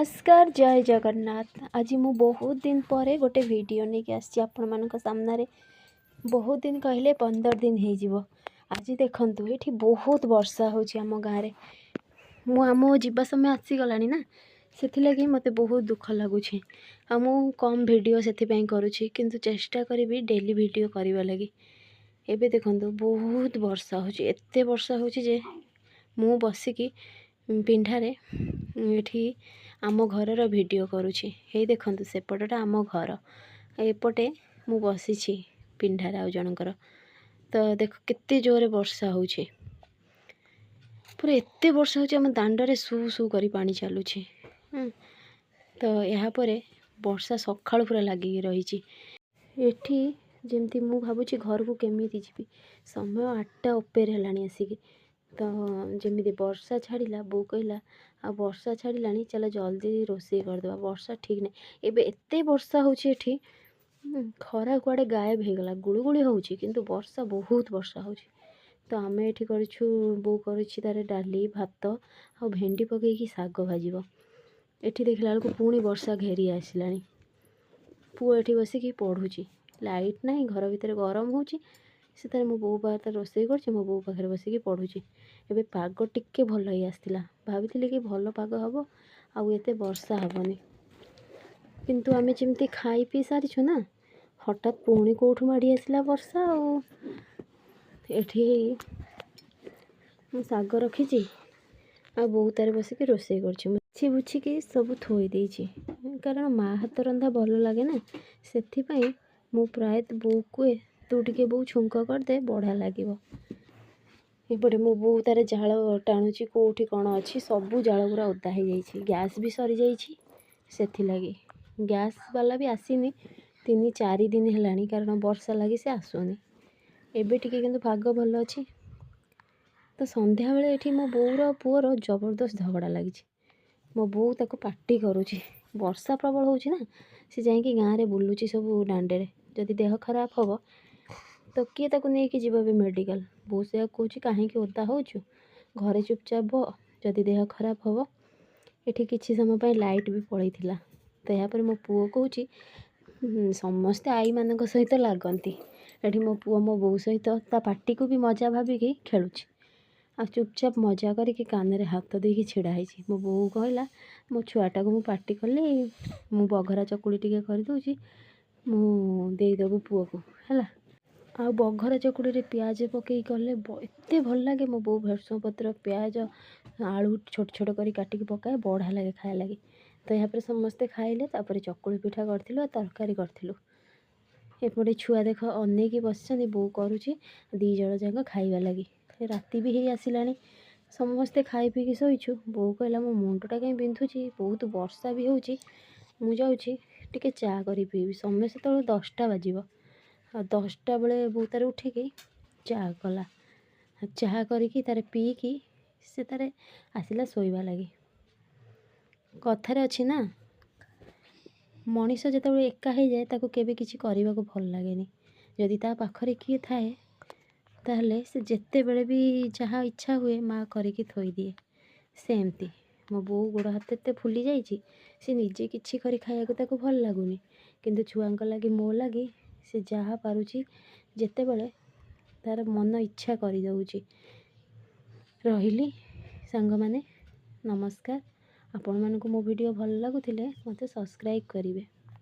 ନମସ୍କାର, ଜୟ ଜଗନ୍ନାଥ। ଆଜି ମୁଁ ବହୁତ ଦିନ ପରେ ଗୋଟେ ଭିଡ଼ିଓ ନେଇକି ଆସିଛି ଆପଣମାନଙ୍କ ସାମ୍ନାରେ। ବହୁତ ଦିନ କହିଲେ 15 ଦିନ ହେଇଯିବ। ଆଜି ଦେଖନ୍ତୁ, ଏଠି ବହୁତ ବର୍ଷା ହେଉଛି ଆମ ଗାଁରେ। ମୁଁ ଆମ ଯିବା ସମୟ ଆସିଗଲାଣି ନା, ସେଥିଲାଗି ମୋତେ ବହୁତ ଦୁଃଖ ଲାଗୁଛି ଆଉ ମୁଁ କମ୍ ଭିଡ଼ିଓ ସେଥିପାଇଁ କରୁଛି। କିନ୍ତୁ ଚେଷ୍ଟା କରିବି ଡେଲି ଭିଡ଼ିଓ କରିବା ଲାଗି। ଏବେ ଦେଖନ୍ତୁ, ବହୁତ ବର୍ଷା ହେଉଛି। ଏତେ ବର୍ଷା ହେଉଛି ଯେ ମୁଁ ବସିକି ପିଣ୍ଡାରେ ଏଠି ଆମ ଘରର ଭିଡ଼ିଓ କରୁଛି। ହେଇ ଦେଖନ୍ତୁ, ସେପଟଟା ଆମ ଘର, ଏପଟେ ମୁଁ ବସିଛି ପିଣ୍ଡାରେ ଆଉ ଜଣଙ୍କର। ତ ଦେଖ, କେତେ ଜୋରରେ ବର୍ଷା ହେଉଛି। ପୁରା ଏତେ ବର୍ଷା ହେଉଛି, ଆମ ଦାଣ୍ଡରେ ସୁ ସୁ କରି ପାଣି ଚାଲୁଛି। ତ ଏହାପରେ ବର୍ଷା ସକାଳୁ ପୁରା ଲାଗିକି ରହିଛି। ଏଠି ଯେମିତି ମୁଁ ଭାବୁଛି ଘରକୁ କେମିତି ଯିବି। ସମୟ 8ଟା ଉପରେ ହେଲାଣି ଆସିକି। ତ ଯେମିତି ବର୍ଷା ଛାଡ଼ିଲା, ବୋଉ କହିଲା, ଆଉ ବର୍ଷା ଛାଡ଼ିଲାଣି, ଚାଲ ଜଲ୍ଦି ରୋଷେଇ କରିଦେବା। ବର୍ଷା ଠିକ୍ ନାହିଁ, ଏବେ ଏତେ ବର୍ଷା ହେଉଛି ଏଠି। ଖରା କୁଆଡ଼େ ଗାୟବ ହେଇଗଲା। ଗୁଳୁଗୁଳି ହେଉଛି, କିନ୍ତୁ ବର୍ଷା, ବହୁତ ବର୍ଷା ହେଉଛି। ତ ଆମେ ଏଠି କରିଛୁ, ବୋଉ କରୁଛି ତାର ଡାଲି, ଭାତ ଆଉ ଭେଣ୍ଡି ପକେଇକି ଶାଗ ଭାଜିବ। ଏଠି ଦେଖିଲା ବେଳକୁ ପୁଣି ବର୍ଷା ଘେରି ଆସିଲାଣି। ପୁଅ ଏଠି ବସିକି ପଢ଼ୁଛି। ଲାଇଟ୍ ନାହିଁ, ଘର ଭିତରେ ଗରମ ହେଉଛି। ସେ ତାର ମୋ ବୋଉ ପାଖରେ ତାର ରୋଷେଇ କରୁଛି, ମୋ ବୋଉ ପାଖରେ ବସିକି ପଢ଼ୁଛି। ଏବେ ପାଗ ଟିକେ ଭଲ ହେଇ ଆସିଥିଲା। ଭାବିଥିଲି କି ଭଲ ପାଗ ହେବ ଆଉ ଏତେ ବର୍ଷା ହେବନି। କିନ୍ତୁ ଆମେ ଯେମିତି ଖାଇ ପିଇ ସାରିଛୁ ନା, ହଠାତ୍ ପୁଣି କେଉଁଠୁ ମାଡ଼ି ଆସିଲା ବର୍ଷା। ଆଉ ଏଠି ମୁଁ ଶାଗ ରଖିଛି ଆଉ ବୋଉ ତାର ବସିକି ରୋଷେଇ କରୁଛି। ମୁଁ ବାଛି ବୁଛିକି ସବୁ ଥୋଇ ଦେଇଛି, କାରଣ ମା' ହାତ ରନ୍ଧା ଭଲ ଲାଗେ ନା। ସେଥିପାଇଁ ମୁଁ ପ୍ରାୟତଃ ବୋଉ କୁହେ, ତୁ ଟିକେ ବୋଉ ଛୁଙ୍କ କରିଦେ, ବଢ଼ିଆ ଲାଗିବ। ଏପଟେ ମୋ ବୋଉ ତାର ଜାଳ ଟାଣୁଛି, କେଉଁଠି କ'ଣ ଅଛି। ସବୁ ଜାଳ ଗୁଡ଼ା ଓଦା ହେଇଯାଇଛି। ଗ୍ୟାସ୍ ବି ସରିଯାଇଛି, ସେଥିଲାଗି ଗ୍ୟାସ୍ ବାଲା ବି ଆସିନି। 3-4 ଦିନ ହେଲାଣି, କାରଣ ବର୍ଷା ଲାଗି ସେ ଆସୁନି। ଏବେ ଟିକେ କିନ୍ତୁ ପାଗ ଭଲ ଅଛି। ତ ସନ୍ଧ୍ୟାବେଳେ ଏଠି ମୋ ବୋଉର ପୁଅର ଜବରଦସ୍ତ ଝଗଡ଼ା ଲାଗିଛି। ମୋ ବୋଉ ତାକୁ ପାଟି କରୁଛି। ବର୍ଷା ପ୍ରବଳ ହେଉଛି ନା, ସେ ଯାଇକି ଗାଁରେ ବୁଲୁଛି ସବୁ ଦାଣ୍ଡରେ। ଯଦି ଦେହ ଖରାପ ହେବ ତ କିଏ ତାକୁ ନେଇକି ଯିବ ଏବେ ମେଡ଼ିକାଲ? ବୋଉ ସେଇଆ କହୁଛି, କାହିଁକି ଓଦା ହେଉଛୁ, ଘରେ ଚୁପଚାପ ବ, ଯଦି ଦେହ ଖରାପ ହେବ। ଏଠି କିଛି ସମୟ ପାଇଁ ଲାଇଟ୍ ବି ପଳେଇଥିଲା। ତ ଏହାପରେ ମୋ ପୁଅ କହୁଛି, ସମସ୍ତେ ଆଈମାନଙ୍କ ସହିତ ଲାଗନ୍ତି। ଏଠି ମୋ ପୁଅ ମୋ ବୋଉ ସହିତ ତା ପାଟିକୁ ବି ମଜା ଭାବିକି ଖେଳୁଛି ଆଉ ଚୁପଚାପ ମଜା କରିକି କାନରେ ହାତ ଦେଇକି ଛିଡ଼ା ହେଇଛି। ମୋ ବୋଉ କହିଲା, ମୋ ଛୁଆଟାକୁ ମୁଁ ପାଟି କଲି। ମୁଁ ବଘରା ଚକୁଳି ଟିକେ କରିଦେଉଛି, ମୁଁ ଦେଇଦେବୁ ପୁଅକୁ, ହେଲା। ଆଉ ବଘରା ଚକୁଳିରେ ପିଆଜ ପକେଇକି କଲେ ଏତେ ଭଲ ଲାଗେ। ମୋ ବୋଉ ଭେରସୁଙ୍ଗା ପତ୍ର, ପିଆଜ, ଆଳୁ ଛୋଟ ଛୋଟ କରି କାଟିକି ପକାଏ, ବଢ଼ିଆ ଲାଗେ ଖାଇବା ଲାଗି। ତ ଏହାପରେ ସମସ୍ତେ ଖାଇଲେ। ତାପରେ ଚକୁଳି ପିଠା କରିଥିଲୁ ଆଉ ତରକାରୀ କରିଥିଲୁ। ଏପଟେ ଛୁଆ ଦେଖ ଅନେଇକି ବସିଛନ୍ତି, ବୋଉ କରୁଛି ଦୁଇ ଜଣ ଯାକ ଖାଇବା ଲାଗି। ରାତି ବି ହେଇ ଆସିଲାଣି, ସମସ୍ତେ ଖାଇ ପିଇକି ଶୋଇଛୁ। ବୋଉ କହିଲା, ମୋ ମୁଣ୍ଡଟା କାହିଁ ବିନ୍ଧୁଛି, ବହୁତ ବର୍ଷା ବି ହେଉଛି, ମୁଁ ଯାଉଛି ଟିକେ ଚା କରି ପିଇବି। ସମୟ ସେତେବେଳେ 10ଟା ବାଜିବ। ଆଉ 10ଟା ବେଳେ ବୋଉ ତାର ଉଠିକି ଚା କଲା। ଚାହା କରିକି ତାର ପିଇକି ସେ ତାର ଆସିଲା ଶୋଇବା ଲାଗି। କଥାରେ ଅଛି ନା, ମଣିଷ ଯେତେବେଳେ ଏକା ହେଇଯାଏ, ତାକୁ କେବେ କିଛି କରିବାକୁ ଭଲ ଲାଗେନି। ଯଦି ତା ପାଖରେ କିଏ ଥାଏ, ତାହେଲେ ସେ ଯେତେବେଳେ ବି ଯାହା ଇଚ୍ଛା ହୁଏ, ମା' କରିକି ଥୋଇଦିଏ। ସେମିତି ମୋ ବୋଉ ଗୋଡ଼ ହାତ ଏତେ ଫୁଲି ଯାଇଛି, ସେ ନିଜେ କିଛି କରି ଖାଇବାକୁ ତାକୁ ଭଲ ଲାଗୁନି। କିନ୍ତୁ ଛୁଆଙ୍କ ଲାଗି, ମୋ ଲାଗି ସେ ଯାହା ପାରୁଛି, ଯେତେବେଳେ ତା'ର ମନ ଇଚ୍ଛା କରିଦେଉଛି। ରହିଲି ସାଙ୍ଗମାନେ, ନମସ୍କାର। ଆପଣମାନଙ୍କୁ ମୋ ଭିଡ଼ିଓ ଭଲ ଲାଗୁଥିଲେ ମୋତେ ସବସ୍କ୍ରାଇବ୍ କରିବେ।